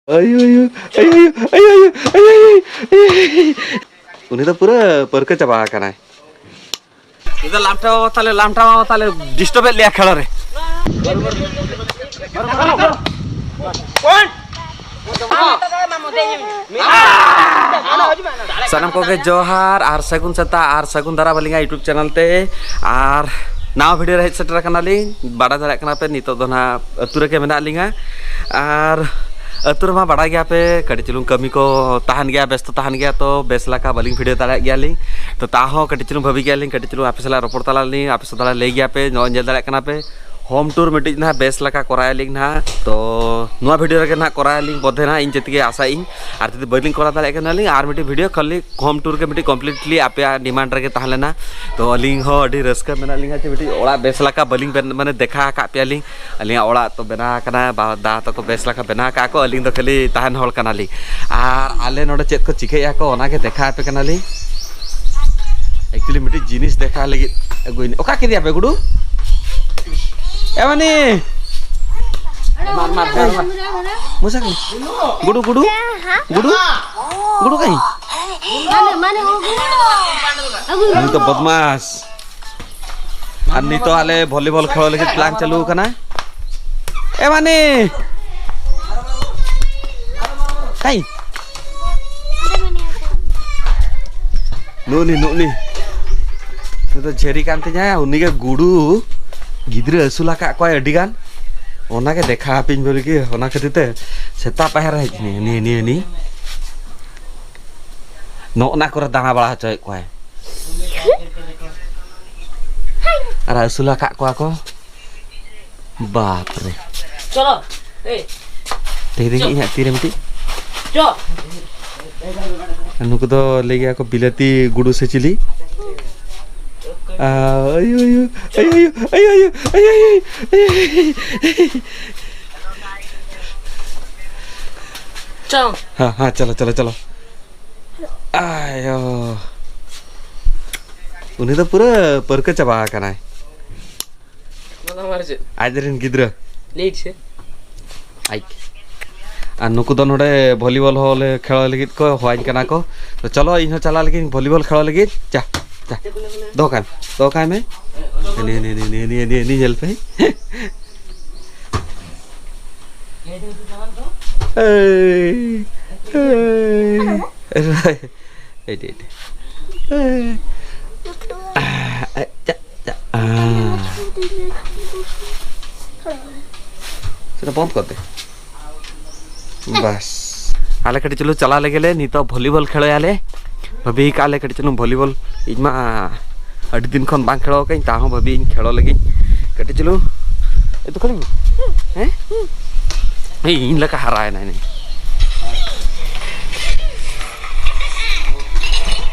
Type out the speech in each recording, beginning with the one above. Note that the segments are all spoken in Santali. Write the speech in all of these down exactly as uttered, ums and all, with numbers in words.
ᱟᱭᱳ, ᱟᱭᱳ, ᱟᱭᱳ, ᱟᱭᱳ, ᱟᱭᱳ, ᱟᱭᱳ, ᱟᱭᱳ, ᱟᱭᱳ, ᱟᱭᱳ, ᱟᱭᱳ, ᱟᱭᱳ᱾ ᱩᱱᱤ ᱫᱚ ᱯᱩᱨᱟᱹ ᱯᱟᱹᱨᱠᱟᱹ ᱪᱟᱵᱟ ᱟᱠᱟᱱᱟᱭ᱾ ᱩᱱᱤ ᱫᱚ ᱞᱟᱢᱴᱟ ᱵᱟᱵᱟ ᱛᱟᱞᱮ, ᱞᱟᱢᱴᱟ ᱵᱟᱵᱟ ᱛᱟᱞᱮ ᱰᱤᱥᱴᱟᱵᱮᱫ ᱞᱮᱭᱟ ᱠᱷᱮᱞᱟ ᱨᱮ᱾ ᱥᱟᱱᱟᱢ ᱠᱚᱜᱮ ᱡᱚᱦᱟᱨ ᱟᱨ ᱥᱟᱹᱜᱩᱱ ᱥᱮᱛᱟᱜ ᱟᱨ ᱥᱟᱹᱜᱩᱱ ᱫᱟᱨᱟᱢ ᱟᱹᱞᱤᱧᱟᱜ YouTube ᱪᱮᱱᱮᱞ ᱛᱮ᱾ ᱟᱨ ᱱᱟᱣᱟ ᱵᱷᱤᱰᱤᱭᱳ ᱨᱮ ᱦᱮᱡ ᱥᱮᱴᱮᱨ ᱟᱠᱟᱱᱟᱞᱤᱧ᱾ ᱵᱟᱰᱟᱭ ᱫᱟᱲᱮᱭᱟᱜ ᱠᱟᱱᱟ ᱯᱮ, ᱱᱤᱛᱚᱜ ᱫᱚ ᱱᱟᱦᱟᱜ ᱟᱹᱛᱩ ᱨᱮᱜᱮ ᱢᱮᱱᱟᱜ ᱞᱤᱧᱟ᱾ ᱟᱨ ᱟᱹᱛᱩ ᱨᱮᱢᱟ ᱵᱟᱰᱟᱭ ᱜᱮᱭᱟ ᱯᱮ, ᱠᱟᱹᱴᱤᱡ ᱪᱩᱞᱩᱝ ᱠᱟᱹᱢᱤ ᱠᱚ ᱛᱟᱦᱮᱱ ᱜᱮᱭᱟ, ᱵᱮᱥᱛᱚ ᱛᱟᱦᱮᱱ ᱜᱮᱭᱟ, ᱛᱚ ᱵᱮᱥ ᱞᱮᱠᱟ ᱵᱟᱹᱞᱤᱧ ᱵᱷᱤᱰᱤᱭᱳ ᱫᱟᱲᱮᱭᱟᱜ ᱜᱮᱭᱟᱞᱤᱧ᱾ ᱛᱚ ᱛᱟᱦᱚᱸ ᱠᱟᱹᱴᱤᱡ ᱪᱩᱞᱩᱝ ᱵᱷᱟᱹᱵᱤ ᱜᱮᱭᱟᱞᱤᱧ, ᱠᱟᱹᱴᱤᱡ ᱪᱩᱞᱩᱝ ᱟᱯᱮ ᱥᱟᱞᱟᱜ ᱨᱚᱯᱚᱲ ᱛᱟᱞᱟᱞᱤᱧ, ᱟᱯᱮ ᱥᱟᱞᱟᱜ ᱞᱟᱹᱭ ᱜᱮᱭᱟ ᱯᱮ, ᱱᱚᱜᱼᱚᱭ ᱧᱮᱞ ᱫᱟᱲᱮᱭᱟᱜ ᱠᱟᱱᱟ ᱯᱮ᱾ ᱦᱳᱢ ᱴᱩᱨ ᱢᱤᱫᱴᱤᱡ ᱱᱟᱦᱟᱜ ᱵᱮᱥ ᱞᱮᱠᱟ ᱠᱚᱨᱟᱣ ᱟᱞᱤᱧ ᱱᱟᱦᱟᱜ᱾ ᱛᱚ ᱱᱚᱣᱟ ᱵᱷᱤᱰᱤᱭᱳ ᱨᱮᱜᱮ ᱱᱟᱦᱟᱜ ᱠᱚᱨᱟᱣ ᱟᱞᱤᱧ ᱵᱚᱫᱷᱮ ᱱᱟᱦᱟᱜ, ᱤᱧ ᱡᱮᱛᱤᱜᱮ ᱟᱥᱟᱭᱟᱹᱧ᱾ ᱟᱨ ᱡᱩᱫᱤ ᱵᱟᱹᱞᱤᱧ ᱠᱚᱨᱟᱣ ᱫᱟᱲᱮᱭᱟᱜ ᱠᱟᱱᱟᱞᱤᱧ, ᱟᱨ ᱢᱤᱫᱴᱤᱡ ᱵᱷᱤᱰᱤᱭᱳ ᱠᱷᱟᱹᱞᱤ ᱦᱳᱢ ᱴᱩᱨ ᱜᱮ ᱢᱤᱫᱴᱤᱡ ᱠᱚᱢᱯᱞᱤᱴᱞᱤ ᱟᱯᱮᱭᱟᱜ ᱰᱤᱢᱟᱱᱰ ᱨᱮᱜᱮ ᱛᱟᱦᱮᱸ ᱞᱮᱱᱟ᱾ ᱛᱚ ᱟᱹᱞᱤᱧ ᱦᱚᱸ ᱟᱹᱰᱤ ᱨᱟᱹᱥᱠᱟᱹ ᱢᱮᱱᱟᱜ ᱞᱤᱧᱟ ᱡᱮ ᱢᱤᱫᱴᱤᱡ ᱚᱲᱟᱜ ᱵᱮᱥ ᱞᱮᱠᱟ ᱵᱟᱹᱞᱤᱧ ᱵᱮᱱ-, ᱢᱟᱱᱮ ᱫᱮᱠᱷᱟ ᱟᱠᱟᱫ ᱯᱮᱭᱟᱞᱤᱧ᱾ ᱟᱹᱞᱤᱧᱟᱜ ᱚᱲᱟᱜ ᱛᱚ ᱵᱮᱱᱟᱣ ᱟᱠᱟᱱᱟ, ᱵᱟ-, ᱫᱟ ᱛᱟᱠᱚ ᱵᱮᱥ ᱞᱮᱠᱟ ᱵᱮᱱᱟᱣ ᱟᱠᱟᱫ ᱠᱚ, ᱟᱹᱞᱤᱧ ᱫᱚ ᱠᱷᱟᱹᱞᱤ ᱛᱟᱦᱮᱱ ᱦᱚᱲ ᱠᱟᱱᱟᱞᱤᱧ᱾ ᱟᱨ ᱟᱞᱮ ᱱᱚᱰᱮ ᱪᱮᱫ ᱠᱚ ᱪᱤᱠᱟᱹᱭᱮᱫᱼᱟ ᱠᱚ, ᱚᱱᱟᱜᱮ ᱫᱮᱠᱷᱟ ᱟᱯᱮ ᱠᱟᱱᱟᱞᱤᱧ᱾ ᱮᱠᱪᱩᱭᱮᱞᱤ ᱢᱤᱫᱴᱤᱡ ᱡᱤᱱᱤᱥ ᱫᱮᱠᱷᱟ ᱞᱟᱹᱜᱤᱫ ᱟᱹᱜᱩᱭᱱᱟ᱾ ᱚᱠᱟ ᱠᱮᱫᱮᱭᱟ ᱯᱮ ᱜᱩᱰᱩ? ᱮ ᱢᱟᱹᱱᱤ! ᱢᱟᱨ, ᱢᱟᱨ, ᱢᱟᱨ, ᱢᱟᱨ᱾ ᱢᱚᱡᱟ ᱠᱟᱹᱧ᱾ ᱜᱩᱰᱩ, ᱜᱩᱰᱩ? ᱜᱩᱰᱩ? ᱜᱩᱰᱩ ᱠᱟᱹᱧ? ᱢᱟᱱᱮ, ᱢᱟᱱᱮ, ᱳ ᱜᱩᱰᱩ᱾ ᱟᱹᱜᱩ᱾ ᱩᱱᱤ ᱫᱚ ᱵᱚᱫᱢᱟᱥ᱾ ᱟᱨ ᱱᱤᱛᱚᱜ ᱟᱞᱮ ᱵᱷᱚᱞᱤᱵᱚᱞ ᱠᱷᱮᱞ ᱞᱟᱹᱜᱤᱫ ᱯᱞᱟᱱ ᱪᱟᱹᱞᱩ ᱟᱠᱟᱱᱟ᱾ ᱮ ᱢᱟᱹᱱᱤ! ᱠᱟᱹᱧ? ᱱᱩᱜᱼᱱᱤ, ᱱᱩᱜᱼᱱᱤ᱾ ᱱᱩᱭ ᱫᱚ ᱡᱷᱟᱹᱨᱤ ᱠᱟᱱ ᱛᱤᱧᱟᱭ, ᱩᱱᱤᱜᱮ ᱜᱩᱰᱩ ᱜᱤᱫᱽᱨᱟᱹ ᱟᱹᱥᱩᱞ ᱟᱠᱟᱫ ᱠᱚᱣᱟᱭ ᱟᱹᱰᱤ ᱜᱟᱱ᱾ ᱚᱱᱟᱜᱮ ᱫᱮᱠᱷᱟ ᱟᱯᱮᱧ ᱵᱚᱞᱮ ᱜᱮ, ᱚᱱᱟ ᱠᱷᱟᱹᱛᱤᱨ ᱛᱮ ᱥᱮᱛᱟᱜ ᱯᱟᱭᱟᱨ ᱨᱮ ᱦᱮᱡ ᱮᱱᱟᱭ᱾ ᱱᱤᱭᱟᱹ, ᱱᱤᱭᱟᱹ, ᱱᱤᱭᱟᱹ᱾ ᱱᱚᱜᱼᱱᱟ ᱠᱚᱨᱮ ᱫᱟᱬᱟ ᱵᱟᱲᱟ ᱦᱚᱪᱚᱭᱮᱫ ᱠᱚᱣᱟᱭ᱾ ᱟᱨ ᱟᱹᱥᱩᱞ ᱟᱠᱟᱫ ᱠᱚᱣᱟ ᱠᱚ᱾ ᱵᱟᱯ ᱨᱮ᱾ ᱪᱚᱞᱚ, ᱮᱭ᱾ ᱛᱮᱦᱮᱧ ᱫᱚ ᱪᱚ᱾ ᱤᱧᱟᱹᱜ ᱛᱤᱨᱮ ᱢᱤᱫᱴᱤᱡ᱾ ᱪᱚ᱾ ᱱᱩᱠᱩ ᱫᱚ ᱞᱟᱹᱭ ᱜᱮᱭᱟ ᱠᱚ ᱵᱤᱞᱟᱹᱛᱤ ᱜᱩᱰᱩ ᱥᱮ ᱪᱤᱞᱤ? ᱟᱭᱳ, ᱟᱭᱳ, ᱟᱭᱳ, ᱟᱭᱳ, ᱟᱭᱳ, ᱟᱭᱳ, ᱟᱭᱳ, ᱟᱭᱳ, ᱟᱭᱳ᱾ ᱪᱚ᱾ ᱦᱮᱸ, ᱦᱮᱸ, ᱪᱚᱞᱚ, ᱪᱚᱞᱚ, ᱪᱚᱞᱚ᱾ ᱟᱭᱳ᱾ ᱩᱱᱤ ᱫᱚ ᱯᱩᱨᱟᱹ ᱯᱟᱹᱨᱠᱟᱹ ᱪᱟᱵᱟ ᱟᱠᱟᱱᱟᱭ᱾ ᱚᱱᱟ ᱢᱟ ᱪᱮᱫ? ᱟᱡ ᱨᱮᱱ ᱜᱤᱫᱽᱨᱟᱹ᱾ ᱞᱮᱴ ᱥᱮ? ᱟᱡ᱾ ᱟᱨ ᱱᱩᱠᱩ ᱫᱚ ᱱᱚᱰᱮ ᱵᱷᱚᱞᱤᱵᱚᱞ ᱦᱚᱸ ᱞᱮ ᱠᱷᱮᱞ ᱞᱟᱹᱜᱤᱫ ᱠᱚ ᱦᱚᱦᱚᱣᱟᱧ ᱠᱟᱱᱟ ᱠᱚ᱾ ᱛᱚ ᱪᱚᱞᱚ, ᱤᱧ ᱦᱚᱸ ᱪᱟᱞᱟᱜ ᱞᱟᱹᱜᱤᱫ ᱵᱷᱚᱞᱤᱵᱚᱞ ᱠᱷᱮᱞ ᱞᱟᱹᱜᱤᱫ᱾ ᱪᱟ, ᱪᱟ, ᱫᱚᱦᱚ ᱠᱟᱭ ᱢᱮ, ᱫᱚᱦᱚ ᱠᱟᱭ ᱢᱮ᱾ ᱱᱤᱭᱟᱹ, ᱱᱤᱭᱟᱹ, ᱱᱤᱭᱟᱹ, ᱱᱤᱭᱟᱹ, ᱱᱤᱭᱟᱹ, ᱱᱤᱭᱟᱹ ᱧᱮᱞ ᱯᱮ᱾ ᱮᱭ, ᱮᱭ, ᱮᱭ, ᱮᱭ, ᱮᱭ᱾ ᱮᱭ᱾ ᱪᱟ, ᱪᱟ, ᱟᱸ᱾ ᱥᱮᱴᱟ ᱵᱚᱱᱫ ᱠᱚᱨ ᱫᱮ᱾ ᱵᱟᱥ, ᱟᱞᱮ ᱠᱟᱹᱴᱤᱡ ᱪᱩᱞᱩ ᱪᱟᱞᱟᱣ ᱞᱮᱜᱮ ᱞᱮ, ᱱᱤᱛᱚᱜ ᱵᱷᱚᱞᱤᱵᱚᱞ ᱠᱷᱮᱞᱚᱭᱟᱞᱮ᱾ ᱵᱷᱟᱹᱵᱤ ᱠᱟᱜ ᱞᱮ ᱠᱟᱹᱴᱤᱡ ᱪᱩᱞᱩᱝ ᱵᱷᱚᱞᱤᱵᱚᱞ, ᱤᱧ ᱢᱟ ᱟᱹᱰᱤ ᱫᱤᱱ ᱠᱷᱚᱱ ᱵᱟᱝ ᱠᱷᱮᱞᱚ ᱠᱟᱹᱧ, ᱛᱟᱦᱚᱸ ᱵᱷᱟᱹᱵᱤ ᱤᱧ ᱠᱷᱮᱞᱚ ᱞᱟᱹᱜᱤᱫ ᱠᱟᱹᱴᱤᱡ ᱪᱩᱞᱩᱝ᱾ ᱮ, ᱫᱚᱠᱷᱚᱞ ᱢᱮ᱾ ᱦᱮᱸ? ᱮᱭ, ᱤᱧ ᱞᱮᱠᱟ ᱦᱟᱨᱟᱭᱮᱱᱟᱭ ᱱᱩᱭ᱾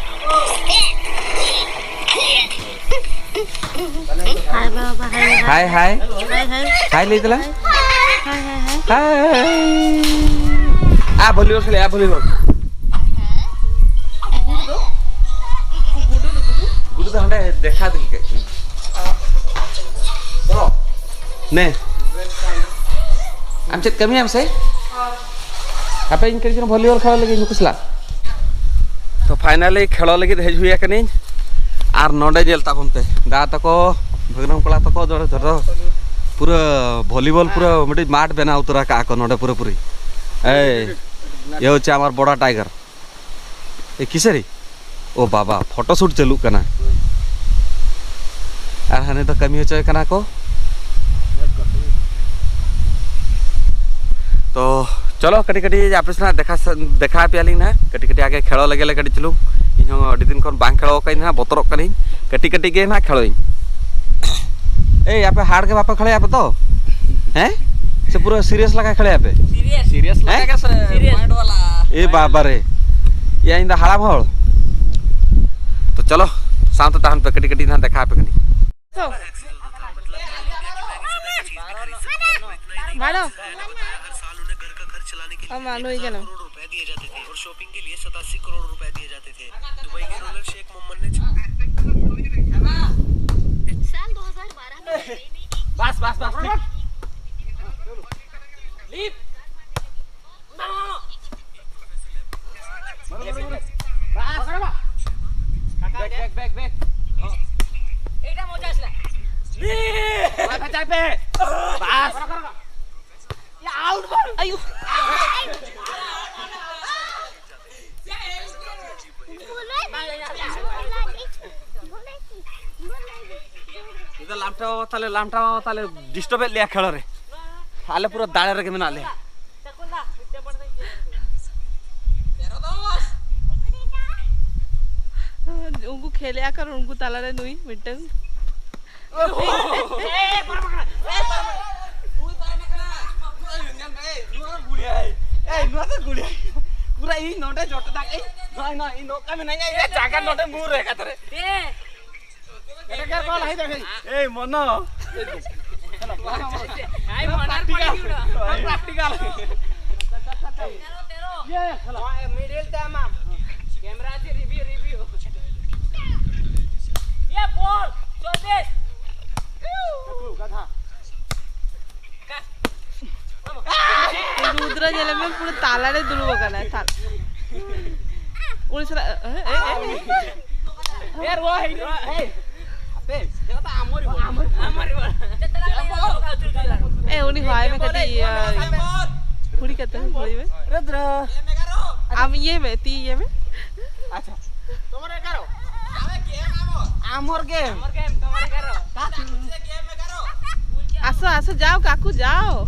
ᱦᱟᱭ ᱵᱟᱵᱟ, ᱦᱟᱭ ᱵᱟᱵᱟ᱾ ᱦᱟᱭ, ᱦᱟᱭ᱾ ᱦᱟᱭ, ᱦᱟᱭ᱾ ᱦᱟᱭ ᱞᱟᱹᱭ ᱛᱟᱞᱟᱝ᱾ ᱦᱟᱭ, ᱦᱟᱭ, ᱦᱟᱭ᱾ ᱦᱟᱭ᱾ ᱟ, ᱵᱷᱚᱞᱤᱵᱚᱞ ᱠᱷᱮᱞᱮ, ᱟ, ᱵᱷᱚᱞᱤᱵᱚᱞ᱾ ᱜᱩᱰᱩ ᱫᱚ ᱦᱟᱸᱰᱮ ᱫᱮᱠᱷᱟ ᱫᱮᱠᱷᱤ ᱠᱮᱫ ᱠᱤᱱ᱾ ᱪᱚᱞᱚ᱾ ᱱᱮ᱾ ᱟᱢ ᱪᱮᱫ ᱠᱟᱹᱢᱤᱭᱟᱢ ᱥᱮ? ᱦᱟᱯᱮ ᱤᱧ ᱠᱟᱹᱴᱤᱡ ᱪᱩᱞᱩᱝ ᱵᱷᱚᱞᱤᱵᱚᱞ ᱠᱷᱮᱞ ᱞᱟᱹᱜᱤᱫ ᱱᱩᱠᱩ ᱥᱟᱞᱟᱜ᱾ ᱛᱚ finally ᱠᱷᱮᱞᱚ ᱞᱟᱹᱜᱤᱫ ᱦᱮᱡ ᱦᱩᱭ ᱟᱠᱟᱱᱟᱹᱧ᱾ ᱟᱨ ᱱᱚᱰᱮ ᱧᱮᱞ ᱛᱟᱵᱚᱱ ᱯᱮ, ᱫᱟ ᱛᱟᱠᱚ, ᱵᱷᱟᱹᱜᱽᱱᱟᱢ ᱠᱚᱲᱟ ᱛᱟᱠᱚ, ᱡᱚᱛᱚ, ᱡᱚᱛᱚ ᱯᱩᱨᱟᱹ ᱵᱷᱚᱞᱤᱵᱚᱞ ᱯᱩᱨᱟᱹ ᱢᱤᱫᱴᱤᱡ ᱢᱟᱴᱷ ᱵᱮᱱᱟᱣ ᱩᱛᱟᱹᱨ ᱟᱠᱟᱫᱼᱟ ᱠᱚ ᱱᱚᱰᱮ ᱯᱩᱨᱟᱹᱯᱩᱨᱤ᱾ ᱮᱭ, ᱤᱭᱟᱹ ᱦᱚᱪᱪᱷᱮ ᱟᱢᱟᱨ ᱵᱚᱲᱟ ᱴᱟᱭᱜᱟᱨ᱾ ᱮ, ᱠᱤᱥᱟᱹᱨᱤ? ᱳ ᱵᱟᱵᱟ, ᱯᱷᱳᱴᱳ ᱥᱩᱴ ᱪᱟᱹᱞᱩᱜ ᱠᱟᱱᱟ᱾ ᱟᱨ ᱦᱟᱱᱮ ᱫᱚ ᱠᱟᱹᱢᱤ ᱦᱚᱪᱚᱭ ᱠᱟᱱᱟ ᱠᱚ᱾ ᱛᱚ ᱪᱚᱞᱚ, ᱠᱟᱹᱴᱤᱡ ᱠᱟᱹᱴᱤᱡ ᱟᱯᱮ ᱥᱟᱞᱟᱜ ᱫᱮᱠᱷᱟ, ᱫᱮᱠᱷᱟ ᱟᱯᱮᱭᱟᱞᱤᱧ ᱱᱟᱦᱟᱜ᱾ ᱠᱟᱹᱴᱤᱡ ᱠᱟᱹᱴᱤᱡ ᱟᱜᱮ ᱠᱷᱮᱞᱚ ᱞᱮᱜᱮ ᱞᱮ ᱠᱟᱹᱴᱤᱡ ᱪᱩᱞᱩᱝ᱾ ᱤᱧ ᱦᱚᱸ ᱟᱹᱰᱤ ᱫᱤᱱ ᱠᱷᱚᱱ ᱵᱟᱝ ᱠᱷᱮᱞᱚ ᱟᱠᱟᱫᱟᱹᱧ ᱱᱟᱦᱟᱜ, ᱵᱚᱛᱚᱨᱚᱜ ᱠᱟᱹᱱᱟᱹᱧ᱾ ᱠᱟᱹᱴᱤᱡ ᱠᱟᱹᱴᱤᱡ ᱜᱮ ᱱᱟᱦᱟᱜ ᱠᱷᱮᱞᱚ ᱤᱧ᱾ ᱮᱭ, ᱟᱯᱮ ᱦᱟᱲ ᱜᱮ ᱵᱟᱯᱮ ᱠᱷᱮᱞᱚᱭᱟ ᱟᱯᱮ ᱛᱚ? ᱦᱮᱸ? ᱥᱮ ᱯᱩᱨᱟᱹ ᱥᱤᱨᱤᱭᱟᱥ ᱞᱮᱠᱟ ᱠᱷᱮᱞᱚᱭᱟ ᱯᱮ? ᱥᱤᱨᱤᱭᱟᱥ ᱞᱮᱠᱟ ᱜᱮ ᱥᱮ ᱯᱚᱭᱮᱱᱴ ᱵᱟᱞᱟ? ᱮ ᱵᱟᱵᱟ ᱨᱮ, ᱭᱟ, ᱤᱧ ᱫᱚ ᱦᱟᱲᱟᱢ ᱦᱚᱲ᱾ ᱛᱚ ᱪᱚᱞᱚ, ᱥᱟᱶᱛᱮ ᱛᱟᱦᱮᱱ ᱯᱮ, ᱠᱟᱹᱴᱤᱡ ᱠᱟᱹᱴᱤᱡ ᱱᱟᱦᱟᱜ ᱫᱮᱠᱷᱟ ᱟᱯᱮ ᱠᱟᱹᱱᱟᱹᱧ᱾ ᱵᱟᱨᱚ᱾ ᱟᱢ ᱟᱞᱚᱭ ᱜᱟᱱᱚᱜ᱾ ᱵᱟᱥ, ᱵᱟᱥ, ᱵᱟᱥ, ᱴᱷᱤᱠ᱾ ᱯᱮ᱾ ᱵᱟᱥ᱾ ᱟᱭᱳ᱾ ᱱᱤᱛᱚᱜ ᱞᱟᱢᱴᱟ ᱵᱟᱵᱟ ᱛᱟᱞᱮ, ᱞᱟᱢᱴᱟ ᱵᱟᱵᱟ ᱛᱟᱞᱮ ᱰᱤᱥᱴᱟᱵᱮᱫ ᱞᱮᱭᱟ ᱠᱷᱮᱞ ᱨᱮ᱾ ᱟᱞᱮ ᱯᱩᱨᱟᱹ ᱫᱟᱲᱮ ᱨᱮᱜᱮ ᱢᱮᱱᱟᱜ ᱞᱮᱭᱟ᱾ ᱩᱱᱠᱩ ᱠᱷᱮᱞᱮᱜᱼᱟ ᱠᱚ ᱟᱨ ᱩᱱᱠᱩ ᱛᱟᱞᱟᱨᱮ ᱱᱩᱭ ᱢᱤᱫᱴᱟᱝ᱾ ᱮᱭ, ᱱᱚᱣᱟ ᱫᱚ ᱜᱩᱲᱤᱭᱟ᱾ ᱯᱩᱨᱟᱹ ᱤᱧ ᱱᱚᱰᱮ ᱡᱚᱴᱮᱫ ᱫᱟᱜ ᱤᱧ᱾ ᱱᱚᱜᱼᱚᱭ, ᱱᱚᱜᱼᱚᱭ, ᱤᱧ ᱱᱚᱝᱠᱟ ᱢᱮᱱᱟᱧᱟ, ᱤᱧᱟᱹᱜ ᱡᱟᱸᱜᱟ ᱱᱚᱰᱮ ᱢᱩᱨ ᱨᱮ ᱠᱟᱛᱷᱟ ᱨᱮ᱾ ᱮᱭ, ᱢᱚᱱᱚ᱾ ᱟᱭ ᱢᱚᱱᱟᱨ ᱯᱟᱲᱤ ᱩᱰᱟ᱾ ᱯᱨᱮᱠᱴᱤᱠᱟᱞ᱾ ᱢᱤᱰᱤᱞ ᱛᱮ ᱟᱢᱟᱜ᱾ ᱠᱮᱢᱨᱟ ᱪᱮ ᱨᱤᱵᱷᱤᱭᱩ, ᱨᱤᱵᱷᱤᱭᱩ᱾ ᱤᱭᱟᱹ ᱵᱚᱞ, ᱪᱚᱞᱞᱤᱥ᱾ ᱨᱩᱫᱨᱚ ᱧᱮᱞᱮ ᱢᱮ, ᱯᱩᱨᱟᱹ ᱛᱟᱞᱟᱨᱮ ᱫᱩᱲᱩᱵ ᱟᱠᱟᱱᱟᱭ, ᱛᱟᱞ-, ᱩᱱᱤ ᱥᱟᱞᱟᱜ, ᱮ, ᱮ, ᱮ, ᱮ᱾ ᱮ, ᱨᱩᱣᱟᱹ ᱦᱮᱡ ᱨᱩᱣᱟᱹ᱾ ᱮ, ᱦᱟᱯᱮ, ᱪᱮᱫ ᱠᱟᱛᱷᱟ? ᱟᱢ ᱦᱚᱸ ᱨᱩᱣᱟᱹ᱾ ᱟᱢ ᱦᱚᱸ ᱨᱩᱣᱟᱹ᱾ ᱮ, ᱩᱱᱤ ᱦᱚᱦᱚᱭ ᱢᱮ ᱠᱟᱹᱴᱤᱡ, ᱤᱭᱟᱹ, ᱠᱩᱲᱤ ᱠᱟᱛᱮ ᱦᱚᱦᱚᱭ ᱢᱮ᱾ ᱨᱩᱫᱨᱚ᱾ ᱟᱢ ᱤᱭᱟᱹ ᱢᱮ, ᱛᱤ ᱤᱭᱟᱹ ᱢᱮ᱾ ᱟᱪᱪᱷᱟ᱾ ᱛᱚᱢᱟᱨ ᱮᱜᱟᱨᱚ᱾ ᱟᱢᱚᱨ ᱜᱮᱢ᱾ ᱟᱢᱚᱨ ᱜᱮᱢ, ᱛᱚᱢᱟᱨ ᱮᱜᱟᱨᱚ᱾ ᱟᱥᱚ, ᱟᱥᱚ, ᱡᱟᱣ ᱠᱟᱠᱩ, ᱡᱟᱣ᱾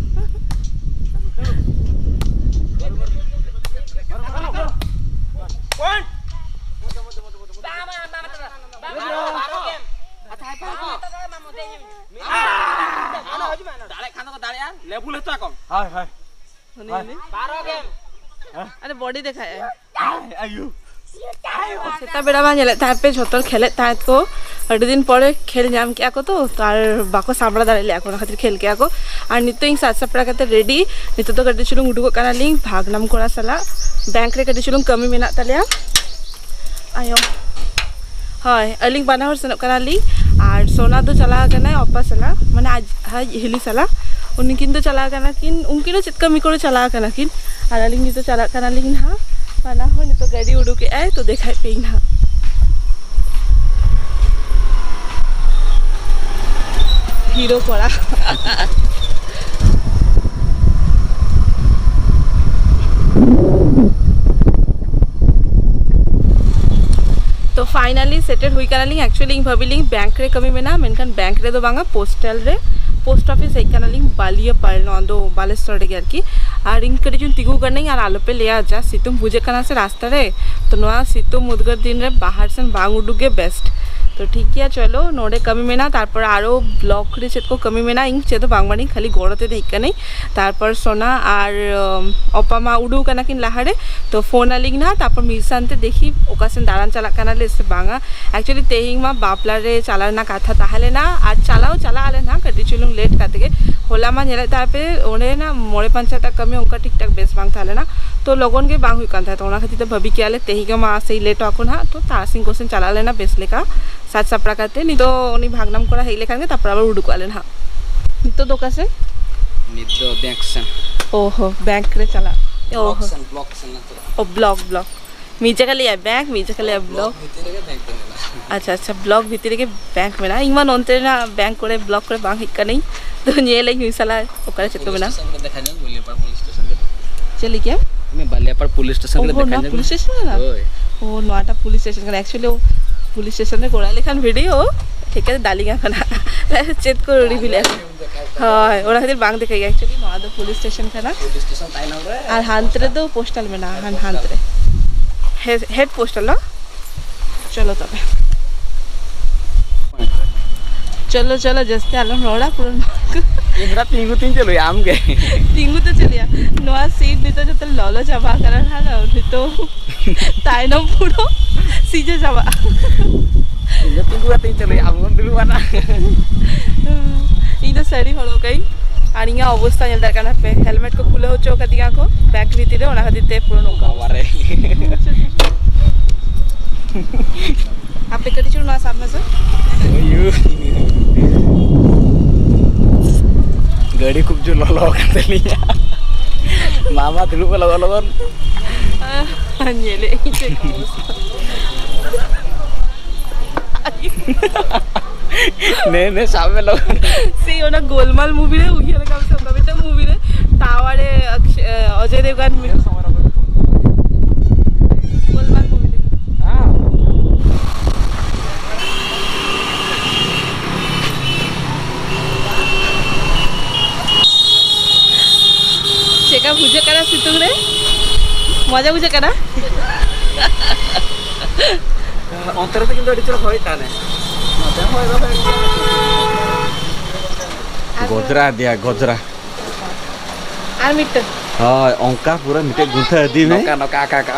ᱯᱚᱭᱮᱱᱴ᱾ ᱵᱟᱝ, ᱵᱟᱝ, ᱵᱟᱝ, ᱵᱟᱝ, ᱵᱟᱝ, ᱵᱟᱨᱚ ᱜᱮᱢ᱾ ᱟᱪᱪᱷᱟ, ᱦᱟᱭ, ᱯᱟᱨᱚᱢ᱾ ᱫᱟᱲᱮᱭᱟᱜ ᱠᱷᱟᱱ ᱫᱚᱠᱚ ᱫᱟᱲᱮᱭᱟᱜᱼᱟ, ᱞᱮᱵᱩᱞ ᱦᱚᱪᱚ ᱟᱠᱚᱢ᱾ ᱦᱳᱭ, ᱦᱳᱭ᱾ ᱩᱱᱤ, ᱦᱳᱭ᱾ ᱩᱱᱤ᱾ ᱵᱟᱨᱚ ᱜᱮᱢ᱾ ᱦᱮᱸ? ᱟᱨᱮ ᱵᱚᱰᱤ ᱫᱮᱠᱷᱟᱭᱮᱜᱼᱟᱭ᱾ ᱟᱭ, ᱟᱭᱩ᱾ ᱥᱮᱛᱟᱜ ᱵᱮᱲᱟ ᱢᱟ ᱧᱮᱞᱮᱫ ᱛᱟᱦᱮᱸᱫ ᱯᱮ, ᱡᱷᱚᱛᱚ ᱦᱚᱲ ᱠᱷᱮᱞᱮᱫ ᱛᱟᱦᱮᱸᱫ ᱠᱚ᱾ ᱟᱹᱰᱤ ᱫᱤᱱ ᱯᱚᱨᱮ ᱠᱷᱮᱞ ᱧᱟᱢ ᱠᱮᱜᱼᱟ ᱠᱚ ᱛᱚ, ᱛᱚ ᱟᱨ ᱵᱟᱠᱚ ᱥᱟᱯᱲᱟᱣ ᱫᱟᱲᱮ ᱞᱮᱜᱼᱟ ᱠᱚ, ᱚᱱᱟ ᱠᱷᱟᱹᱛᱤᱨ ᱠᱷᱮᱞ ᱠᱮᱜᱼᱟ ᱠᱚ᱾ ᱟᱨ ᱱᱤᱛᱚᱜ ᱤᱧ ᱥᱟᱡᱽ ᱥᱟᱯᱲᱟᱣ ᱠᱟᱛᱮ ᱨᱮᱰᱤ᱾ ᱱᱤᱛᱚᱜ ᱫᱚ ᱠᱟᱹᱴᱤᱡ ᱪᱩᱞᱩᱝ ᱩᱰᱩᱠᱚᱜ ᱠᱟᱱᱟᱞᱤᱧ ᱵᱷᱟᱜᱽᱱᱟᱢ ᱠᱚᱲᱟ ᱥᱟᱞᱟᱜ᱾ ᱵᱮᱝᱠ ᱨᱮ ᱠᱟᱹᱴᱤᱡ ᱪᱩᱞᱩᱝ ᱠᱟᱹᱢᱤ ᱢᱮᱱᱟᱜ ᱛᱟᱞᱮᱭᱟ᱾ ᱟᱭᱳ᱾ ᱦᱳᱭ, ᱟᱹᱞᱤᱧ ᱵᱟᱱᱟ ᱦᱚᱲ ᱥᱮᱱᱚᱜ ᱠᱟᱱᱟᱞᱤᱧ᱾ ᱟᱨ ᱥᱳᱱᱟ ᱫᱚ ᱪᱟᱞᱟᱣ ᱠᱟᱱᱟᱭ ᱚᱯᱟ ᱥᱟᱞᱟᱜ, ᱢᱟᱱᱮ ᱟᱡ, ᱟᱡ ᱦᱤᱞᱤ ᱥᱟᱞᱟᱜ᱾ ᱩᱱᱠᱤᱱ ᱫᱚ ᱪᱟᱞᱟᱣ ᱠᱟᱱᱟ ᱠᱤᱱ, ᱩᱱᱠᱤᱱ ᱫᱚ ᱪᱮᱫ ᱠᱟᱹᱢᱤ ᱠᱚᱨᱮ ᱪᱟᱞᱟᱣ ᱠᱟᱱᱟ ᱠᱤᱱ᱾ ᱟᱨ ᱟᱹᱞᱤᱧ ᱱᱤᱛᱚᱜ ᱪᱟᱞᱟᱜ ᱠᱟᱱᱟᱞᱤᱧ ᱱᱟᱦᱟᱜ᱾ ᱵᱟᱱᱟ ᱦᱚᱲ ᱱᱤᱛᱚᱜ ᱜᱟᱹᱰᱤ ᱩᱰᱩᱠᱮᱜᱼᱟᱭ, ᱛᱚ ᱫᱮᱠᱷᱟᱭ ᱯᱮᱭᱟᱹᱧ ᱱᱟᱦᱟᱜ᱾ ᱦᱤᱨᱳ ᱠᱚᱲᱟ᱾ ᱛᱚ finally settle ᱦᱩᱭ ᱠᱟᱱᱟᱞᱤᱧ᱾ Actually ᱤᱧ ᱵᱷᱟᱹᱵᱤ ᱞᱤᱧ ᱵᱮᱝᱠ ᱨᱮ ᱠᱟᱹᱢᱤ ᱢᱮᱱᱟᱜᱼᱟ, ᱢᱮᱱᱠᱷᱟᱱ ᱵᱮᱝᱠ ᱨᱮᱫᱚ ᱵᱟᱝᱟ, ᱯᱳᱥᱴᱟᱞ ᱨᱮ, ᱯᱳᱥᱴ ᱚᱯᱷᱤᱥ ᱦᱮᱡ ᱠᱟᱱᱟᱞᱤᱧ ᱵᱟᱞᱤᱭᱟᱯᱟᱲ, ᱱᱚᱣᱟ ᱫᱚ ᱵᱟᱞᱮᱥᱚᱨ ᱨᱮᱜᱮ ᱟᱨᱠᱤ᱾ ᱟᱨ ᱤᱧ ᱠᱟᱹᱴᱤᱡ ᱪᱩᱧ ᱛᱤᱸᱜᱩ ᱠᱟᱹᱱᱟᱹᱧ, ᱟᱨ ᱟᱞᱚᱯᱮ ᱞᱟᱹᱭᱟ ᱡᱟ ᱥᱤᱛᱩᱝ ᱵᱩᱡᱷᱟᱹᱜ ᱠᱟᱱᱟ ᱥᱮ ᱨᱟᱥᱛᱟ ᱨᱮ, ᱛᱚ ᱱᱚᱣᱟ ᱥᱤᱛᱩᱝ ᱩᱫᱽᱜᱟᱹᱨ ᱫᱤᱱ ᱨᱮ ᱵᱟᱦᱟᱨ ᱥᱮᱱ ᱵᱟᱝ ᱩᱰᱩᱠ ᱜᱮ ᱵᱮᱥᱴ᱾ ᱛᱚ ᱴᱷᱤᱠ ᱜᱮᱭᱟ, ᱪᱚᱞᱚ ᱱᱚᱰᱮ ᱠᱟᱹᱢᱤ ᱢᱮᱱᱟᱜᱼᱟ, ᱛᱟᱨᱯᱚᱨ ᱟᱨᱚ ᱵᱞᱚᱠ ᱨᱮ ᱪᱮᱫ ᱠᱚ ᱠᱟᱹᱢᱤ ᱢᱮᱱᱟᱜᱼᱟ, ᱤᱧ ᱪᱮᱫ ᱦᱚᱸ ᱵᱟᱝ ᱵᱟᱲᱟᱭᱟᱹᱧ, ᱠᱷᱟᱹᱞᱤ ᱜᱚᱲᱚ ᱛᱮ ᱦᱮᱡ ᱠᱟᱹᱱᱟᱹᱧ᱾ ᱛᱟᱨᱯᱚᱨ ᱥᱳᱱᱟ ᱟᱨ ᱩᱢ, ᱚᱯᱟ ᱢᱟ ᱩᱰᱩᱠ ᱟᱠᱟᱱᱟ ᱠᱤᱱ ᱞᱟᱦᱟᱨᱮ, ᱛᱚ ᱯᱷᱳᱱ ᱟᱹᱞᱤᱧ ᱱᱟᱦᱟᱜ, ᱛᱟᱨᱯᱚᱨ ᱢᱤᱫ ᱥᱟᱶᱛᱮ ᱫᱮᱠᱷᱤ ᱚᱠᱟ ᱥᱮᱱ ᱫᱟᱬᱟᱱ ᱪᱟᱞᱟᱜ ᱠᱟᱱᱟᱞᱮ ᱥᱮ ᱵᱟᱝᱟ᱾ Actually ᱛᱮᱦᱮᱧ ᱢᱟ ᱵᱟᱯᱞᱟ ᱨᱮ ᱪᱟᱞᱟᱣ ᱨᱮᱱᱟᱜ ᱠᱟᱛᱷᱟ ᱛᱟᱦᱮᱸ ᱞᱮᱱᱟ, ᱟᱨ ᱪᱟᱞᱟᱣ ᱪᱟᱞᱟᱜ ᱟᱞᱮ ᱱᱟᱦᱟᱜ ᱠᱟᱹᱴᱤᱡ ᱪᱩᱞᱩᱝ ᱞᱮᱴ ᱠᱟᱛᱮ ᱜᱮ᱾ ᱦᱚᱞᱟ ᱢᱟ ᱧᱮᱞᱮᱫ ᱛᱟᱦᱮᱸ ᱯᱮ ᱚᱸᱰᱮ ᱱᱟᱜ ᱢᱚᱬᱮ ᱯᱟᱸᱪ ᱦᱟᱡᱟᱨ ᱴᱟᱠᱟ ᱠᱟᱹᱢᱤ ᱚᱱᱠᱟ ᱴᱷᱤᱠ ᱴᱷᱟᱠ ᱵᱮᱥ ᱵᱟᱝ ᱛᱟᱦᱮᱸ ᱞᱮᱱᱟ, ᱛᱚ ᱞᱚᱜᱚᱱ ᱜᱮ ᱵᱟᱝ ᱦᱩᱭᱩᱜ ᱠᱟᱱ ᱛᱟᱦᱮᱸᱫ᱾ ᱛᱚ ᱚᱱᱟ ᱠᱷᱟᱹᱛᱤᱨ ᱛᱮ ᱵᱷᱟᱹᱵᱤ ᱠᱮᱜᱼᱟ ᱞᱮ ᱛᱮᱦᱮᱧ ᱜᱮ ᱢᱟ ᱥᱮᱭ ᱞᱮᱴᱚᱜ ᱟᱠᱚ ᱱᱟᱦᱟᱜ, ᱛᱚ ᱛᱟᱨᱟᱥᱤᱧ ᱠᱚ ᱥᱮᱱ ᱪᱟᱞᱟᱜ ᱟᱞᱮ ᱱᱟᱜ ᱵᱮᱥ ᱞᱮᱠᱟ ᱥᱟᱡᱽ ᱥᱟᱯᱲᱟᱣ ᱠᱟᱛᱮ᱾ ᱱᱤᱛᱚᱜ ᱩᱱᱤ ᱵᱷᱟᱜᱽᱱᱟᱢ ᱠᱚᱲᱟ ᱦᱮᱡ ᱞᱮᱠᱷᱟᱱ ᱜᱮ ᱛᱟᱨᱯᱚᱨ ᱟᱵᱟᱨ ᱩᱰᱩᱠᱚᱜ ᱟᱞᱮ ᱱᱟᱦᱟᱜ᱾ ᱱᱤᱛᱚᱜ ᱫᱚ ᱚᱠᱟ ᱥᱮᱱ? ᱱᱤᱛ ᱫᱚ ᱵᱮᱝᱠ ᱥᱮᱱ᱾ ᱚ ᱦᱚ, ᱵᱮᱝᱠ ᱨᱮ ᱪᱟᱞᱟᱜ᱾ ᱚ ᱵᱞᱚᱠ ᱦᱚ᱾ ᱥᱮᱱ, ᱵᱞᱚᱠ ᱥᱮᱱ ᱞᱮ ᱪᱟᱞᱟᱜᱼᱟ᱾ ᱚ, ᱵᱞᱚᱠ, ᱵᱞᱚᱠ᱾ ᱢᱤᱫ ᱡᱟᱭᱜᱟ ᱞᱟᱹᱭᱟ ᱵᱮᱝᱠ, ᱢᱤᱫ ᱡᱟᱭᱜᱟ ᱞᱟᱹᱭᱟ ᱵᱞᱚᱠ᱾ ᱵᱷᱤᱛᱤᱨ ᱨᱮᱜᱮ ᱵᱮᱝᱠ ᱫᱚ ᱢᱮᱱᱟᱜᱼᱟ᱾ ᱟᱪᱪᱷᱟ, ᱟᱪᱪᱷᱟ, ᱵᱞᱚᱠ ᱵᱷᱤᱛᱤᱨ ᱨᱮᱜᱮ ᱵᱮᱝᱠ ᱢᱮᱱᱟᱜᱼᱟ᱾ ᱤᱧ ᱢᱟ ᱱᱚᱱᱛᱮ ᱨᱮᱱᱟᱜ ᱵᱮᱝᱠ ᱠᱚᱨᱮ, ᱵᱞᱚᱠ ᱠᱚᱨᱮ ᱵᱟᱝ ᱦᱮᱡ ᱠᱟᱹᱱᱟᱹᱧ, ᱛᱚ ᱧᱮᱞᱟᱹᱧ ᱱᱩᱭ ᱥᱟᱞᱟ ᱚᱠᱟᱨᱮ ᱪᱮᱫ ᱠᱚ ᱯᱩᱞᱤᱥ ᱢᱮᱱᱟᱜᱼᱟ᱾ ᱥᱴᱮᱥᱚᱱ ᱠᱚ ᱫᱮᱠᱷᱟ ᱧᱚᱜ, ᱵᱟᱞᱤᱭᱟᱯᱟᱲ ᱯᱩᱞᱤᱥ ᱥᱴᱮᱥᱚᱱ ᱠᱚ᱾ ᱪᱮᱫ ᱞᱟᱹᱭ ᱠᱮᱜᱼᱟᱢ? ᱢᱮ ᱵᱟᱞᱤᱭᱟᱯᱟᱲ ᱯᱩᱞᱤᱥ ᱥᱴᱮᱥᱚᱱ ᱚ ᱠᱚ ᱦᱚ, ᱫᱮᱠᱷᱟ ᱱᱚᱣᱟ ᱧᱚᱜ ᱯᱩᱞᱤᱥ ᱢᱮ᱾ ᱥᱴᱮᱥᱚᱱ ᱠᱟᱱᱟ? ᱦᱳᱭ᱾ ᱚ, ᱱᱚᱣᱟᱴᱟᱜ ᱯᱩᱞᱤᱥ ᱥᱴᱮᱥᱚᱱ ᱠᱟᱱᱟ᱾ Actually ᱯᱩᱞᱤᱥ ᱥᱴᱮᱥᱚᱱ ᱨᱮ ᱠᱚᱨᱟᱣ ᱞᱮᱠᱷᱟᱱ ᱵᱷᱤᱰᱤᱭᱳ ᱴᱷᱤᱠ ᱟᱪᱷᱮ ᱫᱟᱞᱤᱧᱟ ᱠᱚ ᱱᱟᱜ᱾ ᱪᱮᱫ ᱠᱚ ᱨᱩᱰᱤ ᱵᱤᱞᱤ ᱟᱠᱚ᱾ ᱦᱳᱭ, ᱚᱱᱟ ᱠᱷᱟᱹᱛᱤᱨ ᱵᱟᱝ ᱫᱮᱠᱷᱟᱭ ᱜᱮᱭᱟ᱾ Actually ᱱᱚᱣᱟ ᱫᱚ ᱯᱩᱞᱤᱥ ᱥᱴᱮᱥᱚᱱ ᱠᱟᱱᱟ᱾ ᱯᱩᱞᱤᱥ ᱥᱴᱮᱥᱚᱱ ᱛᱟᱭᱱᱚᱢ ᱨᱮ᱾ ᱟᱨ ᱦᱟᱱᱛᱮ ᱨᱮᱫᱚ ᱯᱳᱥᱴᱟᱞ ᱢᱮᱱᱟᱜᱼᱟ, ᱦᱟᱱ-, ᱦᱟᱱᱛᱮ ᱨᱮ᱾ ᱦᱮ-, ᱦᱮᱰ ᱯᱳᱥᱴᱟᱞ ᱫᱚ? ᱪᱚᱞᱚ ᱛᱚᱵᱮ᱾ ᱪᱚᱞᱚ, ᱪᱚᱞᱚ, ᱡᱟᱹᱥᱛᱤ ᱟᱞᱚᱢ ᱨᱚᱲᱟ, ᱯᱩᱨᱟᱹ ᱱᱚᱣᱟ ᱠᱚ ᱤᱧ ᱫᱚ ᱛᱤᱸᱜᱩ ᱛᱤᱧ ᱪᱟᱹᱞᱩᱭᱟ, ᱟᱢ ᱜᱮ᱾ ᱛᱤᱸᱜᱩ ᱛᱮ ᱪᱟᱹᱞᱩᱭᱟ᱾ ᱱᱚᱣᱟ ᱥᱤᱴ ᱱᱤᱛᱚᱜ ᱡᱚᱛᱚ ᱞᱚᱞᱚ ᱪᱟᱵᱟ ᱟᱠᱟᱱᱟ ᱱᱟᱦᱟᱜ, ᱱᱤᱛᱚᱜ ᱛᱟᱭᱱᱚᱢ ᱯᱩᱨᱟᱹ ᱥᱤᱡᱮ ᱪᱟᱵᱟᱜᱼᱟ᱾ ᱤᱧ ᱫᱚ ᱛᱤᱸᱜᱩ ᱠᱟᱛᱮᱧ ᱪᱟᱹᱞᱩᱭᱟ, ᱟᱢ ᱫᱚᱢ ᱫᱩᱲᱩᱵᱼᱟ ᱱᱟᱜ᱾ ᱤᱧ ᱫᱚ ᱥᱟᱹᱲᱤ ᱦᱚᱨᱚᱜ ᱠᱟᱹᱧ, ᱟᱨ ᱤᱧᱟᱹᱜ ᱚᱵᱚᱥᱛᱟ ᱧᱮᱞ ᱫᱟᱲᱮᱭᱟᱜ ᱠᱟᱱᱟ ᱯᱮ, ᱦᱮᱞᱢᱮᱴ ᱠᱚ ᱠᱷᱩᱞᱟᱹᱣ ᱦᱚᱪᱚ ᱠᱟᱫᱤᱧᱟ ᱠᱚ ᱵᱮᱜᱽ ᱵᱷᱤᱛᱤᱨ ᱨᱮ, ᱚᱱᱟ ᱠᱷᱟᱹᱛᱤᱨ ᱛᱮ ᱯᱩᱨᱟᱹ ᱱᱚᱝᱠᱟ᱾ ᱵᱟᱵᱟᱨᱮ᱾ ᱟᱯᱮ ᱠᱟᱹᱴᱤᱡ ᱪᱩᱞᱩᱝ ᱱᱚᱣᱟ ᱥᱟᱵ ᱢᱮᱥᱮ᱾ ᱳᱭᱳ᱾ ᱜᱟᱹᱰᱤ ᱠᱷᱩᱵ ᱡᱳᱨ ᱞᱚᱞᱚ ᱟᱠᱟᱱ ᱛᱟᱹᱞᱤᱧᱟ᱾ ᱢᱟᱢᱟ ᱫᱩᱲᱩᱵ ᱢᱮ ᱞᱚᱜᱚᱱ ᱞᱚᱜᱚᱱ᱾ ᱧᱮᱞᱮᱫ ᱟᱹᱧ ᱪᱮᱫ ᱚᱵᱚᱥᱛᱟ᱾ ᱱᱮ ᱱᱮ ᱥᱟᱵ ᱢᱮ ᱞᱚᱜᱚᱱ᱾ ᱥᱮ ᱚᱱᱟ ᱜᱳᱞᱢᱟᱞ movie ᱨᱮ ᱩᱭᱦᱟᱹᱨ ᱠᱟᱜ ᱢᱮ ᱥᱮ, ᱚᱱᱠᱟ ᱢᱤᱫᱴᱟᱝ movie ᱨᱮ ᱴᱟᱣᱟᱨ ᱨᱮ ᱚᱠᱥ-, ᱮ, ᱚᱡᱚᱭ ᱫᱮᱵᱜᱟᱱ ᱢᱤᱫ-, ᱜᱳᱞᱢᱟᱞ movie ᱨᱮ᱾ ᱪᱮᱫᱠᱟ ᱵᱩᱡᱷᱟᱹᱜ ᱠᱟᱱᱟ ᱥᱤᱛᱩᱝ ᱨᱮ? ᱢᱚᱡᱟ ᱵᱩᱡᱷᱟᱹᱜ ᱠᱟᱱᱟ? ᱚᱱᱛᱮ ᱨᱮᱫᱚ ᱠᱤᱱᱛᱩ ᱟᱹᱰᱤ ᱪᱚᱨᱚᱠ ᱦᱚᱭ ᱛᱟᱦᱮᱱᱟ᱾ ᱱᱚᱛᱮ ᱦᱚᱭ ᱫᱚ ᱦᱚᱭ ᱜᱮᱭᱟ᱾ ᱜᱚᱡᱽᱨᱟ ᱫᱮᱭᱟ, ᱜᱚᱡᱽᱨᱟ᱾ ᱟᱨ ᱢᱤᱫᱴᱟᱝ᱾ ᱦᱳᱭ, ᱚᱱᱠᱟ ᱯᱩᱨᱟᱹ ᱢᱤᱫᱴᱮᱡ ᱜᱩᱱᱴᱷᱟᱹ ᱤᱫᱤ ᱢᱮ᱾ ᱱᱚᱝᱠᱟ, ᱱᱚᱝᱠᱟ, ᱟᱠᱟ, ᱟᱠᱟ᱾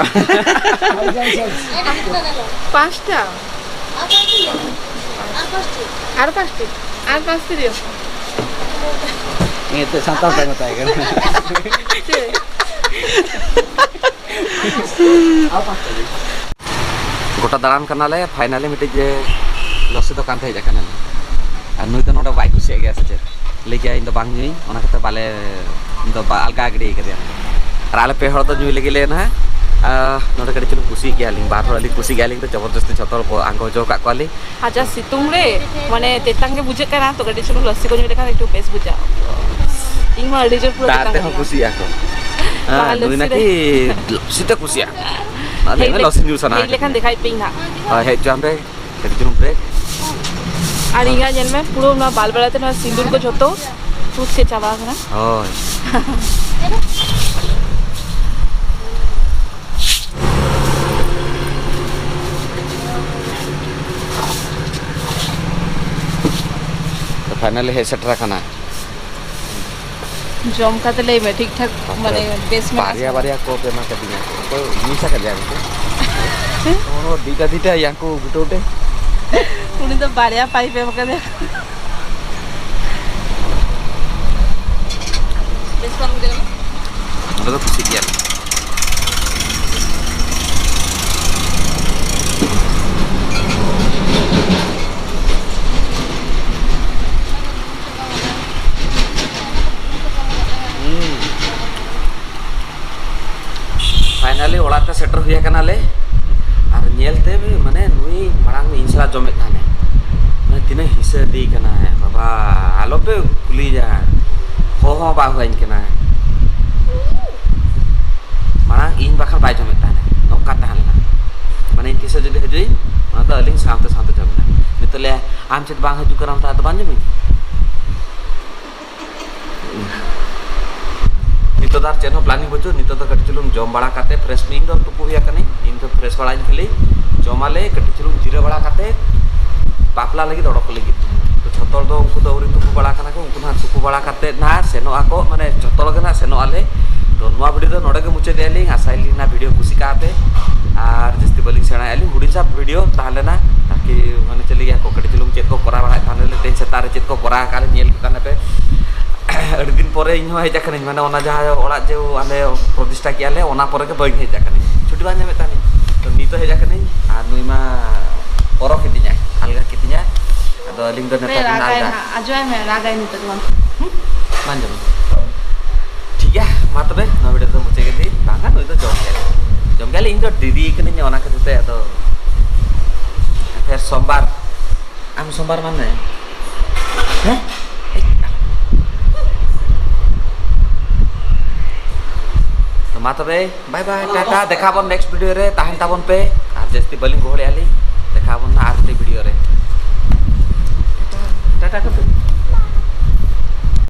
ᱯᱟᱸᱪᱴᱟ᱾ ᱟᱨ ᱯᱟᱸᱪᱴᱤ᱾ ᱟᱨ ᱯᱟᱸᱪᱴᱤ ᱫᱤᱭᱳ᱾ ᱱᱤᱭᱟᱹ ᱛᱮ ᱥᱟᱱᱛᱟᱲ ᱛᱮ ᱢᱮᱛᱟᱭ ᱠᱟᱱᱟ᱾ ᱪᱮᱫ? ᱜᱚᱴᱟ ᱫᱟᱬᱟᱱ ᱠᱟᱱᱟᱞᱮ, finally ᱢᱤᱫᱴᱤᱡ ᱡᱮ ᱞᱚᱥᱤ ᱫᱚᱠᱟᱱ ᱛᱮ ᱦᱮᱡ ᱟᱠᱟᱱᱟᱞᱮ᱾ ᱟᱨ ᱱᱩᱭ ᱫᱚ ᱱᱚᱰᱮ ᱵᱟᱭ ᱠᱩᱥᱤᱭᱟᱜ ᱜᱮᱭᱟ ᱥᱮ ᱪᱮᱫ? ᱞᱟᱹᱭ ᱜᱮᱭᱟ, "ᱤᱧ ᱫᱚ ᱵᱟᱝ ᱧᱩᱭᱟᱹᱧ", ᱚᱱᱟ ᱠᱷᱟᱹᱛᱤᱨ ᱵᱟᱞᱮ, ᱤᱧ ᱫᱚ ᱵᱟ-, ᱟᱞᱜᱟ ᱜᱤᱰᱤ ᱠᱟᱫᱮᱭᱟ᱾ ᱟᱨ ᱟᱞᱮ ᱯᱮ ᱦᱚᱲ ᱫᱚ ᱧᱩᱭ ᱞᱟᱹᱜᱤᱫ ᱞᱮ ᱮᱱᱟ᱾ ᱟᱨ ᱱᱚᱰᱮ ᱠᱟᱹᱴᱤᱡ ᱪᱩᱞᱩᱝ ᱠᱩᱥᱤ ᱜᱮᱭᱟᱞᱤᱧ, ᱵᱟᱨ ᱦᱚᱲ ᱟᱹᱞᱤᱧ ᱠᱩᱥᱤ ᱜᱮᱭᱟᱞᱤᱧ, ᱛᱚ ᱡᱚᱵᱚᱨᱫᱚᱥᱛᱤ ᱡᱷᱚᱛᱚ ᱦᱚᱲ ᱠᱚ ᱟᱬᱜᱚ ᱦᱚᱪᱚ ᱟᱠᱟᱫ ᱠᱚᱣᱟᱞᱤᱧ᱾ ᱟᱪᱪᱷᱟ, ᱥᱤᱛᱩᱝ ᱨᱮ ᱢᱟᱱᱮ ᱛᱮᱛᱟᱝ ᱜᱮ ᱵᱩᱡᱷᱟᱹᱜ ᱠᱟᱱᱟ, ᱛᱚ ᱠᱟᱹᱴᱤᱡ ᱪᱩᱞᱩᱝ ᱞᱚᱥᱥᱤ ᱠᱚ ᱧᱩ ᱞᱮᱠᱷᱟᱱ ᱮᱠᱴᱩ ᱵᱮᱥ ᱵᱩᱡᱷᱟᱹᱜᱼᱟ᱾ ᱤᱧ ᱢᱟ ᱟᱹᱰᱤ ᱡᱳᱨ ᱯᱩᱨᱟᱹ ᱫᱟᱜ ᱛᱮᱛᱟᱝ ᱛᱮᱦᱚᱸ ᱠᱟᱱᱟ᱾ ᱠᱩᱥᱤᱭᱟᱜᱼᱟ ᱠᱚ᱾ ᱵᱟᱝ, ᱦᱮᱸ, ᱱᱩᱭ ᱞᱚᱥᱥᱤ ᱱᱟᱠᱤ ᱨᱮ᱾ ᱞᱚᱥᱥᱤ ᱛᱮ ᱠᱩᱥᱤᱭᱟᱜᱼᱟ᱾ ᱚᱱᱟ ᱦᱮᱡ ᱞᱟᱹᱜᱤᱫ ᱞᱮ-, ᱞᱚᱥᱥᱤ ᱧᱩ ᱥᱟᱱᱟ ᱦᱮᱡ ᱞᱮᱠᱷᱟᱱ ᱠᱟᱫᱤᱧᱟ᱾ ᱫᱮᱠᱷᱟᱭ ᱯᱮ ᱤᱧ ᱦᱟᱸᱜ᱾ ᱦᱳᱭ, ᱦᱮᱡ ᱦᱚᱪᱚᱣᱟᱱ ᱯᱮ᱾ ᱠᱟᱹᱴᱤᱡ ᱪᱩᱞᱩᱝ break᱾ ᱟᱨ ᱤᱧᱟᱹᱜ ᱧᱮᱞ ᱢᱮ, ᱯᱩᱨᱟᱹ ᱱᱚᱣᱟ ᱵᱟᱞ ᱵᱟᱞᱟᱛᱮ ᱱᱚᱣᱟ ᱥᱤᱸᱫᱩᱨ ᱠᱚ ᱡᱷᱚᱛᱚ ᱪᱷᱩᱛ ᱥᱮᱫ ᱪᱟᱵᱟ ᱟᱠᱟᱱᱟ᱾ ᱦᱳᱭ᱾ ᱯᱷᱟᱭᱱᱟᱞᱤ ᱦᱮᱡ ᱥᱮᱴᱮᱨ ᱟᱠᱟᱱᱟ᱾ ᱡᱚᱢ ᱠᱟᱛᱮ ᱞᱟᱹᱭ ᱢᱮ, ᱴᱷᱤᱠ ᱴᱷᱟᱠ, ᱢᱟᱱᱮ, ᱵᱮᱥ ᱢᱮᱱᱟᱜ ᱵᱟᱨᱭᱟ ᱟᱥᱮ ᱵᱟᱝ? ᱵᱟᱨᱭᱟ ᱠᱚᱯ ᱮᱢᱟ ᱠᱟᱫᱤᱧᱟ ᱠᱚ᱾ ᱚᱠᱚᱭ ᱢᱤᱥ ᱟᱠᱟᱫᱮᱭᱟ ᱠᱚ? ᱚᱱᱟ ᱫᱩᱭᱴᱟ ᱫᱩᱭᱴᱟ ᱭᱟᱝ ᱠᱚ ᱜᱩᱴᱟᱹ ᱜᱩᱴᱟᱹ᱾ ᱩᱱᱤ ᱫᱚ ᱵᱟᱨᱭᱟ ᱯᱟᱭᱤᱯ ᱮᱢ ᱠᱟᱫᱮᱭᱟ᱾ ᱵᱮᱥ ᱵᱟᱝ ᱵᱩᱡᱷᱟᱹᱜ ᱠᱟᱱᱟ? ᱚᱸᱰᱮ ᱫᱚ ᱠᱩᱥᱤᱜ ᱜᱮᱭᱟ᱾ ᱦᱩᱸ᱾ ᱯᱷᱟᱭᱱᱟᱞᱤ ᱚᱲᱟᱜ ᱛᱮ ᱥᱮᱴᱮᱨ ᱦᱩᱭ ᱟᱠᱟᱱᱟᱞᱮ᱾ ᱟᱨ ᱧᱮᱞ ᱛᱮ ᱢᱟᱱᱮ ᱱᱩᱭ ᱢᱟᱲᱟᱝ ᱤᱧ ᱥᱟᱞᱟᱜ ᱡᱚᱢᱮᱫ ᱛᱟᱦᱮᱱᱟᱭ᱾ ᱛᱤᱱᱟᱹᱜ ᱦᱤᱥᱟᱹ ᱫᱤ ᱠᱟᱱᱟᱭ ᱵᱟᱵᱟ, ᱟᱞᱚᱯᱮ ᱠᱩᱞᱤᱭᱟ᱾ ᱦᱚᱦᱚ ᱦᱚᱸ ᱵᱟᱝ ᱦᱚᱦᱚᱧ ᱠᱟᱱᱟ᱾ ᱢᱟᱲᱟᱝ ᱤᱧ ᱵᱟᱠᱷᱟᱱ ᱵᱟᱭ ᱡᱚᱢᱮᱫ ᱛᱟᱦᱮᱱᱟ, ᱱᱚᱝᱠᱟ ᱛᱟᱦᱮᱸ ᱞᱮᱱᱟ᱾ ᱢᱟᱱᱮ ᱤᱧ ᱛᱤᱥ ᱦᱚᱸ ᱡᱩᱫᱤ ᱦᱤᱡᱩᱜ ᱤᱧ, ᱚᱱᱟ ᱫᱚ ᱟᱹᱞᱤᱧ ᱥᱟᱶᱛᱮ ᱥᱟᱶᱛᱮ ᱡᱚᱢ ᱮᱫᱟ᱾ ᱱᱤᱛᱚᱜ ᱞᱟᱹᱭᱟ, "ᱟᱢ ᱪᱮᱫ ᱵᱟᱝ ᱦᱤᱡᱩᱜ ᱠᱟᱱᱟᱢ, ᱛᱟᱦᱞᱮ ᱟᱫᱚ ᱵᱟᱝ ᱡᱚᱢᱤᱧ?" ᱱᱤᱛᱚᱜ ᱫᱚ ᱟᱨ ᱪᱮᱫ ᱦᱚᱸ planning ᱵᱟᱹᱪᱩᱜ᱾ ᱱᱤᱛᱚᱜ ᱫᱚ ᱠᱟᱹᱴᱤᱡ ᱪᱩᱞᱩᱝ ᱡᱚᱢ ᱵᱟᱲᱟ ᱠᱟᱛᱮ fresh, ᱤᱧ ᱫᱚ ᱛᱩᱯᱩ ᱦᱩᱭ ᱟᱠᱟᱱᱟᱹᱧ, ᱤᱧ ᱫᱚ fresh ᱵᱟᱲᱟᱧ ᱠᱷᱟᱹᱞᱤ, ᱡᱚᱢᱟᱞᱮ, ᱠᱟᱹᱴᱤᱡ ᱪᱩᱞᱩᱝ ᱡᱤᱨᱟᱹ ᱵᱟᱲᱟ ᱠᱟᱛᱮ ᱵᱟᱯᱞᱟ ᱞᱟᱹᱜᱤᱫ ᱚᱰᱚᱠ ᱞᱟᱹᱜᱤᱫ᱾ ᱛᱚ ᱡᱷᱚᱛᱚ ᱦᱚᱲ ᱫᱚ ᱩᱱᱠᱩ ᱫᱚ ᱟᱹᱣᱨᱤ ᱛᱩᱯᱩ ᱵᱟᱲᱟ ᱠᱟᱱᱟ ᱠᱚ, ᱩᱱᱠᱩ ᱱᱟᱦᱟᱜ ᱛᱩᱯᱩ ᱵᱟᱲᱟ ᱠᱟᱛᱮ ᱱᱟᱦᱟᱜ ᱥᱮᱱᱚᱜ ᱟᱠᱚ, ᱢᱟᱱᱮ ᱡᱷᱚᱛᱚ ᱦᱚᱲ ᱜᱮ ᱱᱟᱦᱟᱜ ᱥᱮᱱᱚᱜ ᱟᱞᱮ᱾ ᱛᱚ ᱱᱚᱣᱟ video ᱫᱚ ᱱᱚᱰᱮ ᱜᱮ ᱢᱩᱪᱟᱹᱫ ᱮᱫᱟ ᱞᱤᱧ, ᱟᱥᱟᱭᱟᱞᱤᱧ ᱱᱟᱦᱟᱜ video ᱠᱩᱥᱤ ᱠᱟᱜᱼᱟ ᱯᱮ᱾ ᱟᱨ ᱡᱟᱹᱥᱛᱤ ᱵᱟᱹᱞᱤᱧ ᱥᱮᱬᱟᱭᱟ, ᱟᱹᱞᱤᱧ ᱦᱩᱰᱤᱧ ᱥᱟᱵ video ᱛᱟᱦᱮᱸ ᱞᱮᱱᱟ, ᱛᱟᱠᱤ ᱢᱟᱱᱮ ᱪᱮᱫ ᱞᱟᱹᱭᱟ ᱠᱚ, ᱠᱟᱹᱴᱤᱡ ᱪᱩᱞᱩᱝ ᱪᱮᱫ ᱠᱚ ᱠᱚᱨᱟᱣ ᱵᱟᱲᱟᱭᱮᱫ ᱛᱟᱦᱮᱸ ᱞᱮᱱᱟ, ᱛᱮᱦᱮᱧ ᱥᱮᱛᱟᱜ ᱨᱮ ᱪᱮᱫ ᱠᱚ ᱠᱚᱨᱟᱣ ᱟᱠᱟᱫ ᱞᱤᱧ ᱧᱮᱞ ᱠᱮᱫᱟ ᱯᱮ᱾ ᱟᱹᱰᱤ ᱫᱤᱱ ᱯᱚᱨᱮ ᱤᱧ ᱦᱚᱸ ᱦᱮᱡ ᱟᱠᱟᱱᱟᱹᱧ, ᱢᱟᱱᱮ ᱚᱱᱟ ᱡᱟᱦᱟᱸ ᱚᱲᱟᱜ ᱡᱮ ᱟᱞᱮ ᱯᱨᱚᱛᱤᱥᱴᱷᱟ ᱠᱮᱜᱼᱟ ᱞᱮ, ᱚᱱᱟ ᱯᱚᱨᱮ ᱜᱮ ᱵᱟᱹᱧ ᱦᱮᱡ ᱟᱠᱟᱱᱟᱹᱧ, ᱪᱷᱩᱴᱤ ᱵᱟᱝ ᱧᱟᱢᱮᱫ ᱛᱟᱦᱮᱱᱤᱧ᱾ ᱛᱚ ᱱᱤᱛᱚᱜ ᱦᱮᱡ ᱟᱠᱟᱱᱟᱹᱧ ᱟᱨ ᱱᱩᱭ ᱢᱟ ᱯᱚᱨᱚ ᱠᱤᱫᱤᱧᱟᱭ, ᱟᱞᱜᱟ ᱠᱤᱫᱤᱧᱟᱭ᱾ ᱟᱫᱚ ᱟᱹᱞᱤᱧ ᱫᱚ ᱦᱟᱯᱮ, ᱱᱮᱛᱟᱨ ᱫᱤᱱ ᱨᱟᱜᱟᱭ ᱟᱞᱜᱟ᱾ ᱦᱟᱸᱜ, ᱟᱸᱡᱚᱢᱟᱭ ᱢᱮ, ᱨᱟᱜᱟᱭ ᱱᱤᱛᱚᱜ ᱫᱚ ᱵᱟᱝ᱾ ᱵᱟᱝ ᱡᱚᱢ᱾ ᱴᱷᱤᱠ ᱜᱮᱭᱟ, ᱢᱟ ᱛᱚᱵᱮ ᱱᱚᱣᱟ video ᱫᱚ ᱢᱩᱪᱟᱹᱫ ᱠᱮᱫᱟᱹᱧ᱾ ᱵᱟᱝᱟ, ᱱᱩᱭ ᱫᱚ ᱡᱚᱢ ᱜᱮᱭᱟᱞᱮ, ᱡᱚᱢ ᱜᱮᱭᱟᱞᱮ᱾ ᱤᱧ ᱫᱚ ᱰᱮᱨᱤ ᱠᱟᱹᱱᱟᱹᱧ, ᱚᱱᱟ ᱠᱷᱟᱹᱛᱤᱨ ᱛᱮ ᱟᱫᱚ ᱯᱷᱮᱨ ᱥᱳᱢᱵᱟᱨ ᱟᱢ ᱥᱳᱢᱵᱟᱨ ᱢᱟᱱᱮ? ᱦᱮᱸ? ᱛᱚ ᱢᱟ ᱛᱚᱵᱮ, bye bye, ᱴᱟᱴᱟ, ᱫᱮᱠᱷᱟ ᱵᱚᱱ next video ᱨᱮ, ᱛᱟᱦᱮᱱ ᱛᱟᱵᱚᱱ ᱯᱮ᱾ ᱟᱨ ᱡᱟᱹᱥᱛᱤ ᱵᱟᱹᱞᱤᱧ ᱜᱚᱦᱚᱲᱮᱜᱼᱟ ᱞᱤᱧ, ᱫᱮᱠᱷᱟ ᱵᱚᱱ ᱱᱟᱦᱟᱜ ᱟᱨ ᱢᱤᱫᱴᱮᱡ video ᱨᱮ᱾ ᱴᱟᱴᱟ ᱠᱚ᱾